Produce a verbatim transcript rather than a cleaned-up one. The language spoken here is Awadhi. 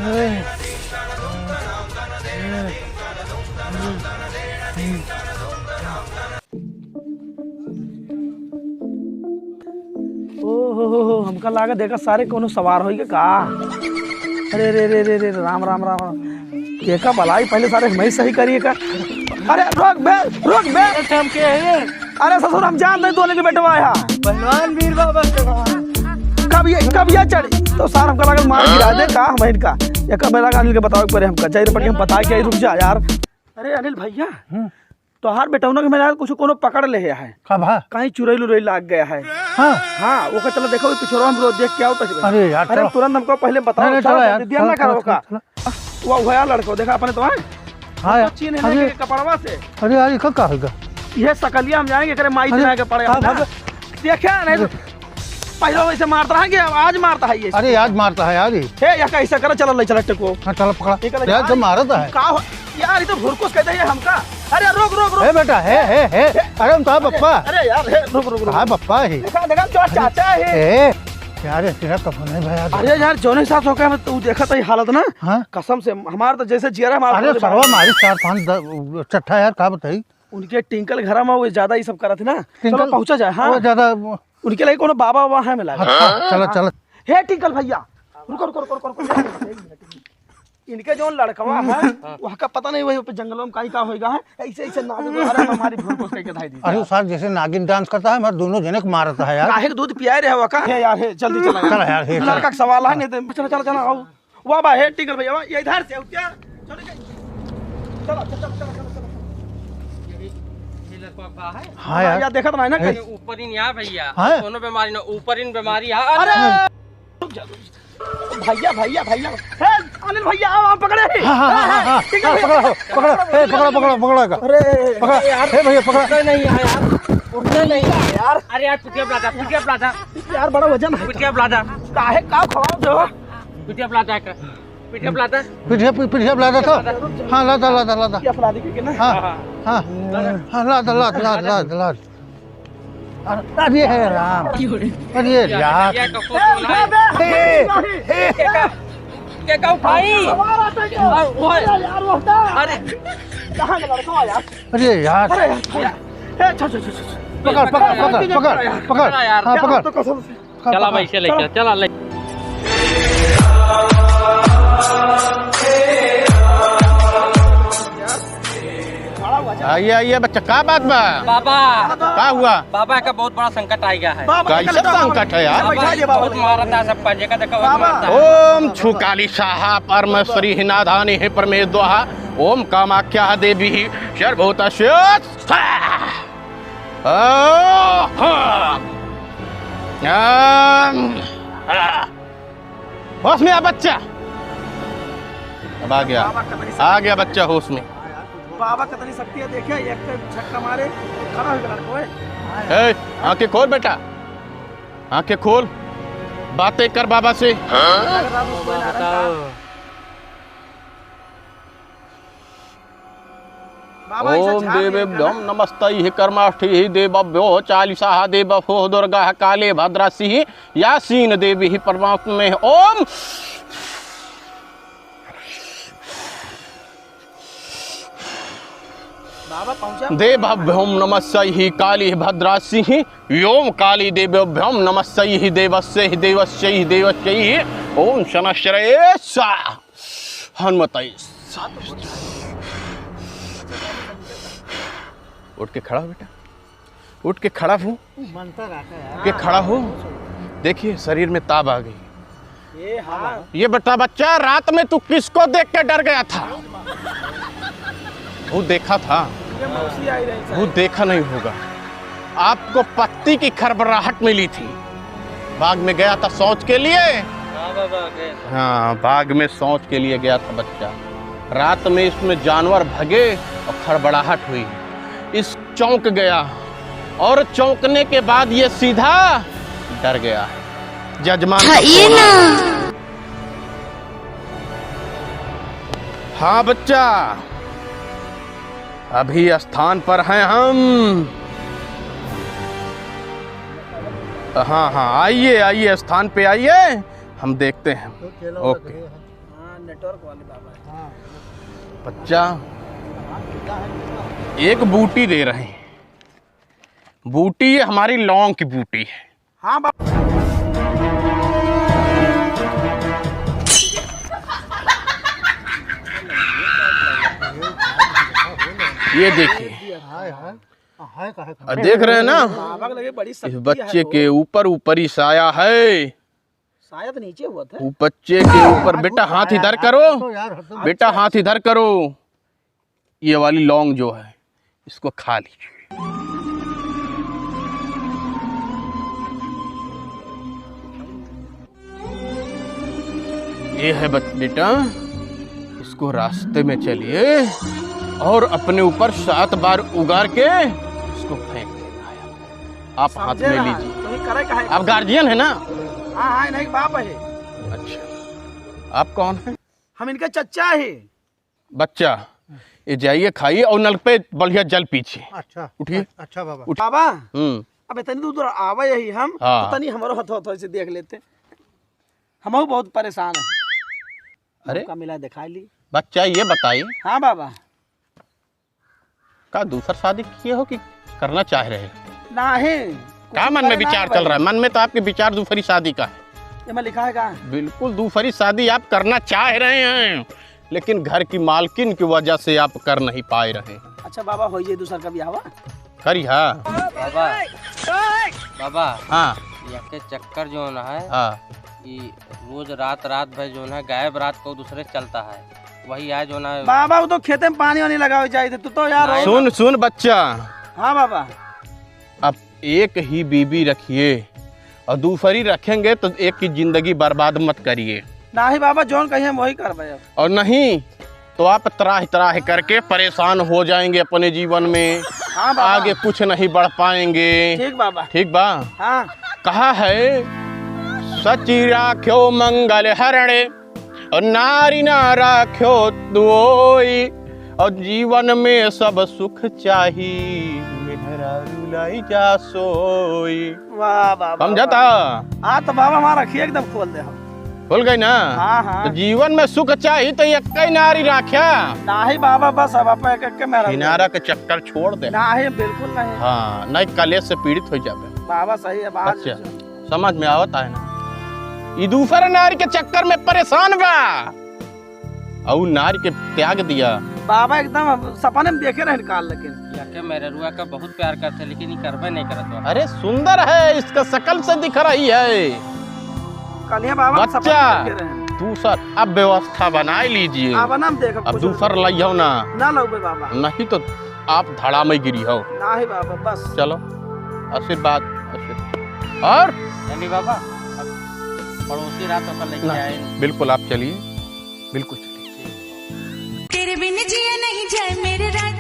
ओ हो हो हो, हमका लागा देखा सारे कोनो सवार होइगा का? अरे रे रे रे रे, राम राम राम राम। केका बलाई पहले सारे हमें सही करिए का। अरे रोक बे, रोक बे। अरे ससुर हम जानते हैं दोनों के बेटवा है। पहलवान वीर बाबा के। कब ये, कब ये चढ़ी? तो सार हमका लागल मार गिरा दे का हम इनका। एक बेर अनिल के बतावे के पड़े हमका। जाई रे पटके हम बताए के आई, रुक जा यार। अरे अनिल भैया, हम्म। तोहार बेटौना के मेरा कुछ कोनो पकड़ ले है। का भा? कहीं चुरैल उरैल लाग गया है। हाँ। हाँ, ओके चलो देखो, पिछोरवा हम रोज देख के आओ तक। अरे यार, अरे चलो। तुरंत हमको पहले बताओ, नहीं, नहीं, चलो चलो, यार, जल्दी देर चलो, ना करो चलो, का। चलो। वो भया लड़को, देखा अपने तो है। हाँ यार, तो चीन है अरे। के कपड़वा से। अरे यार, ये का, का होगा? ये सकलिया हम जाएंगे, करे माई अरे, दिना के पड़े हाँ, अपना। भाग। देखे नहीं तो अरे। पहले वैसे मारता है कि आज मारता है ये? अरे, आज मारता है यार ये। हे, या कैसे करे, चला ले, चला टेको। हाँ, चला पकड़ा। ये का यार, लगा? तो मारता है। का हो? यार, ये तो भुरकुस कहते हैं हमका। अरे, रुक, रुक, रुक। ए बेटा, हे, हे, हे। अरे, हम तो अरे, पप्पा। अरे यार, हे, रुक, रुक, रुक। हाँ, पप्पा ही। देखा, देखा, जो अरे, चाचा है। ए, यार, ये तेरा कब नहीं भाई यार। अरे यार, जौने साथ होके हम तू देखा तो ये हालत ना। हाँ? कसम से, हमार तो जैसे जियरा हमार अरे, तो सरवा मारी चार पांच द-, चट्ठा यार, का बताई? उनके टिंकल घरा में वो ज्यादा ये सब करत है ना। टिंकल चलो पहुंचा जाए, हाँ। वो ज्यादा वो उनके लगे कोनो बाबा वाबा है मिला। अच्छा, चला, चला। हे टिंकल भैया, रुको, रुको, रुको, रुको, रुको। इनके जो लड़कवा है, हाँ। वहाँ का पता नहीं वही पे जंगलों में काई का होएगा है, ऐसे, ऐसे नागिन को, अरे हमारी भूल को कह के धाई दी। अरे वो सार जैसे नागिन डांस करता है, हमारे दोनों जने को मारता है यार। काहे के दूध पियाए रहे हो का? हे यार, हे, जल्दी चला यार। चला यार, हे, चला। लड़का का सवाल है, नहीं तो चला, चला, चला, आओ। वाह, वाह, हे, टिंकल भैया, वाह, ये इधर से, क्या? चलो, चलो, चलो, चलो, चलो। ये, ये लड़का का है? हाँ, हाँ, यार। यार, देखत नहीं ना, ए। कहीं ऊपर ही नहीं आ भैया। हाँ। कोनो बीमारी ना, ऊपर ही बीमारी है। अरे! अरे! रुक जा, रुक जा। भैया, भैया, भैया। हे, अनिल भैया, आओ, आओ, पकड़े। हाँ, हाँ, हाँ, हाँ, हाँ। टिंकल हाँ, भैया, पकड़ा, पकड़ा, ए, पकड़ा, पकड़ा, पकड़ा का। अरे, पकड़ा। अरे यार, हे भैया, पकड़ा। उठना नहीं है यार, उठना नहीं है यार। अरे यार, पिटिया प्लाजा, पिटिया प्लाजा। यार, बड़ा वजन है। पिटिया प्लाजा। काहे, का खवाओ जो? पिठिया प्लाजा का। पिठिया प्लाजा। पिठिया, पि-, पिठिया प्लाजा था। हाँ, लादा, लादा, लादा। ये अपराधी के ना? हाँ, हाँ, हाँ। हाँ, लादा, लादा, लादा, लादा, लादा। अरे, अरे हे राम। अरे यार। ये का फोटो ना है। हे, हे। के का, के का उठाई? सवार आता है क्या? अरे, ओए। अरे यार, वो होता है। अरे। कहाँ का लड़का यार? अरे यार। अरे यार, यार। ए, छो, छो, छो, छो, छो। पकड़, पकड़, पकड़, पकड़, पकड़। पकड़ यार। हाँ, पकड़। तो कसम से। चला भाई, चला, चला, ले। आइए, आइए बच्चा, का बात बा? बाबा। का हुआ? बाबा का बहुत बड़ा संकट आ गया है। बाबा, कैसे संकट है यार? बाबा, बैठा दिया बाबा। बहुत मारता है सबका, जेका देखा वही बाबा। मारता है। ओम छू काली स्वाहा परमेश्वरी ही नादानी ही परमेश द्वाहा। ओम कामाख्या देवी ही सर्वभूत स्वाहा। आ, हाँ। आम, आ। होश में आ बच्चा। अब आ गया। बाबा कतनी शक्ति आ गया बच्चा होश में। बाबा कतनी शक्ति है, देखिए, एक तो झटका मारे, खड़ा हो गया लड़को, ए। ए, आंखें खोल बेटा, आंखें खोल, बातें कर बाबा से। हाँ? बाबा, ऐसे ओम झाड़ देवेभ्यो नमस्तैः कर्माष्ठीः देवभ्यो चालीसाः देवभ्यो दुर्गाः काली भद्रासिः यासीन देवीः परमात्मे ओम। बाबा पहुंचा। देवभ्योम नमस्सैः काली भद्रासिः योम काली देवभ्योम नमस्सैः देवस्सैः देवस्सैः देवस्सैः ओम शनश्चरये स्वाहा। हनुमतये। उठ के खड़ा हो बेटा, उठ के खड़ा हो। मंत्र आता है यार। के खड़ा हो। देखिए, शरीर में ताब आ गई। ये हाँ। ये बेटा बच्चा, रात में तू किसको देख के डर गया था? वो देखा था। ये मौसी आई रही वो देखा नहीं होगा। आपको पत्ती की खरबराहट मिली थी। बाग में गया था शौच के लिए। हाँ बाबा, गए थे। हाँ, बाग में शौच के लिए गया था बच्चा। रात में इसमें जानवर भगे और खड़बड़ाहट हुई। इस चौंक गया और चौंकने के बाद ये सीधा डर गया। जजमान का ये फोन ना। आया। हाँ बच्चा, अभी स्थान पर हैं हम। हाँ, हाँ, आइए, आइए, स्थान पे आइए, हम देखते हैं। ओके। नेटवर्क वाले बाबा है। हाँ। बच्चा, एक बूटी दे रहे हैं। बूटी, ये हमारी लौंग की बूटी है। हाँ बाबा। ये देखिए। हाय, हाय। हाय, कहे, कहे। और देख रहे हैं ना? बाबा के लगे बड़ी इस शक्ति है बच्चे हो। के ऊपर ऊपरी साया है। शायद नीचे हुआ था। वो बच्चे के ऊपर, बेटा, हाथ इधर करो। तो यार, हरदम बेटा, अच्छा। हाथ इधर करो। ये वाली लौंग जो है, इसको खा लीजिए। ये है बच-, बेटा, इसको रास्ते में चलिए और अपने ऊपर सात बार उगार के इसको फेंक देना है। आप हाथ समझे में ना, लीजिए। तो ये करे काहे आप का? गार्जियन है ना? हाँ, हाँ, नहीं, बाप है। अच्छा, आप कौन है? हम इनका चच्चा है। बच्चा, ये जाइए, खाइए और नल पे बढ़िया जल पीजिए। अच्छा, उठिए। अच्छा बाबा। उठ- बाबा, हम्म। अब इतनी दूर आवे यही हम, हाँ। तो तनी हमरो हथो हथो से देख लेते। हमहू बहुत परेशान है। अरे, मौका मिला, दिखा ली। बच्चा, ये बताइए। हाँ बाबा। का दूसर शादी किए हो कि करना चाह रहे हो? नहीं, का कुछ मन में करे विचार नहीं चल रहा है? भाई। मन में तो आपके विचार दूसरी शादी का है। ये में लिखा है का? बिल्कुल, दूसरी शादी आप करना चाह रहे हैं, लेकिन घर की मालकिन की वजह से आप कर नहीं पाए रहे। अच्छा बाबा, हो ये दूसर का ब्याह? करी हा। बाबा, बाबा, हाँ। यके चक्कर जौन है, हाँ। ई रोज रात, रात भर जौन है, गायब रात को दूसरे चलता है, वही आज जौन है। बाबा, वो तो खेते में पानी वानी लगावे चाहिए थे, तू तो यार नहीं। सुन, सुन बच्चा। हाँ बाबा। अब एक ही बीबी रखिए और दूसरी रखेंगे तो एक की जिंदगी बर्बाद मत करिए। नहीं बाबा, जौन कहिए हम वही करबे अब। और नहीं तो आप त्राह त्राह करके परेशान हो जाएंगे अपने जीवन में। हाँ बाबा। आगे कुछ नहीं बढ़ पाएंगे। ठीक बाबा। ठीक बा? हाँ। कहा है, "सची राख्यो मंगल हरणे, और नारी ना राख्यो दोई, और जीवन में सब सुख चाही, मेहरारू लाई जा सोई।" वाह, वाह, वाह, समझा वाह। था? हाँ, तो बाबा हमारा अखिया एकदम खोल दे हम। खोल गई ना? हाँ, हाँ। तो जीवन में सुख चाही तो एक ही नारी राख्या। नाही बाबा, बस अब आप एक, एक के मेहरारू। किनारा के चक्कर छोड़ दे। नाही, बिल्कुल नहीं। हाँ, नहीं कलेश से पीड़ित हो जाबे। बाबा सही है, बात अच्छा, जो समझ में आवत है ना? ई दूसरे नारी के चक्कर में परेशान बा। और नारी के त्याग दिया। बाबा एकदम हम सपने में देखे रहन काल, लेकिन यके मेहररुआ का बहुत प्यार करते, लेकिन ये करबे नहीं करत बा। अरे सुंदर है, इसका शकल से दिख रही है। कल ये बाबा हम सपने बच्चा, में देखे रहन। तू सर, अब व्यवस्था बनाए लीजिए। अब ना हम देखब अब कुछ दूसर लइहो ना। ना लउबे बाबा। नहीं तो आप धड़ा में गिरी हो। नाही बाबा, बस। चलो, आशीर्वाद, आशीर्वाद। और? चली बाबा, अब पड़ोसी रात होकर लेके ना, आए। बिल्कुल आप चलिए, बिल्कुल चलिए। तेरे बिन जिया नहीं जाए मेरे राजा।